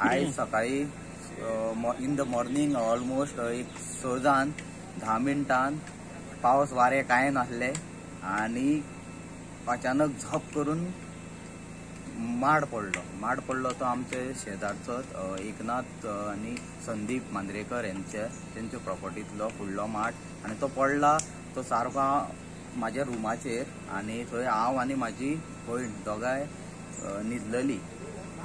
आयज सकाळी in the morning almost एक 6 जावन 10 मिनटान पावस वारें कांय नासलें आनी अचानक झप करून माड पडलो. माड पडलो तो आमचे शेजारचो एकनाथ आनी संदीप मांद्रेकर हेंचे तेंच्या प्रॉपर्टींतलो फुडलो माड आनी तो पडला तो सारको म्हाज्या रुमाचेर आनी थंय हांव आनी म्हाजी भयण दोगांय न्हिदलेली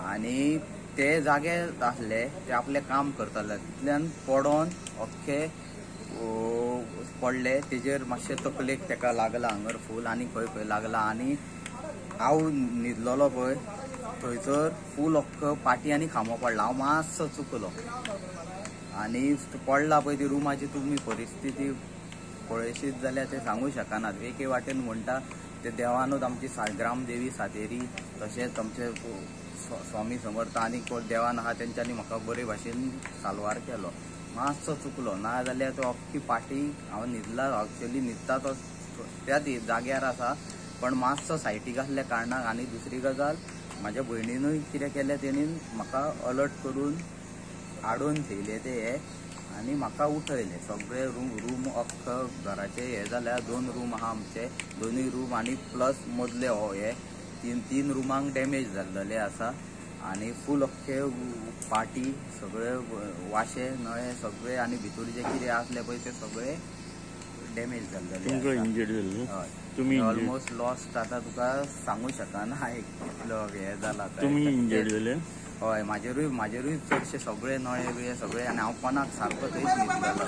आनी ते जागे आसले, ते आपलें काम करताले. तितल्यान पडोन अख्खे पडले, तेजेर मातशें तकलेक तेका लागला हांगर फूल आनी खंय खंय लागला आनी हांव न्हिदलेलो पळय थंयसर फूल अख्खो पाटी आनी खांबो पडला. हांव मातसो चुकलो आनी पडला पळय ती रुमाची तुमी परिस्थिती पळयशीत जाल्यार ते सांगू शकनात. एके वाटेन म्हणटा ते देवानूच आमची ग्रामदेवी सातेरी तशेंच आमचे स्वामी समर्थ आनी कोण देवान आहा तेंच्यांनी म्हाका बरे भाशेन साल्वार केलो. मातसो चुकलो ना जाल्यार तो अख्खी पाटी हांव न्हिदला, एक्चुअली न्हिदता तो त्याच जाग्यार आसा, पण मातसो सायटीक आसल्या कारणाक. आनी दुसरी गजाल म्हाज्या भयणीनूय कितें केलें, तेणीन म्हाका अलर्ट करून हाडून थेयले ते हे आनी म्हाका उठयले. सगळे रूम अख्ख घराचे हे जाल्यार 2 रूम आहा आमचे, 2 रूम आनी प्लस मदले हो हे 3 रुमांक डॅमेज जाल्लेले आसा आनी फूल अख्खे पाटी सगळे वाशे नळे सगळे आनी भितर जे कितें आसले पळय ते सगळे डॅमेज जाल्लेले. हय, तुमी ऑलमोस्ट लॉस्ट आतां तुका सांगू शकना कितलो हे जाला. तुमी इंजर्ड जाले? हय, म्हाजेरूय चडशे सगळे नळे बिळे सगळे आनी हांव कोणाक सारको थंयच न्हिदलेलो.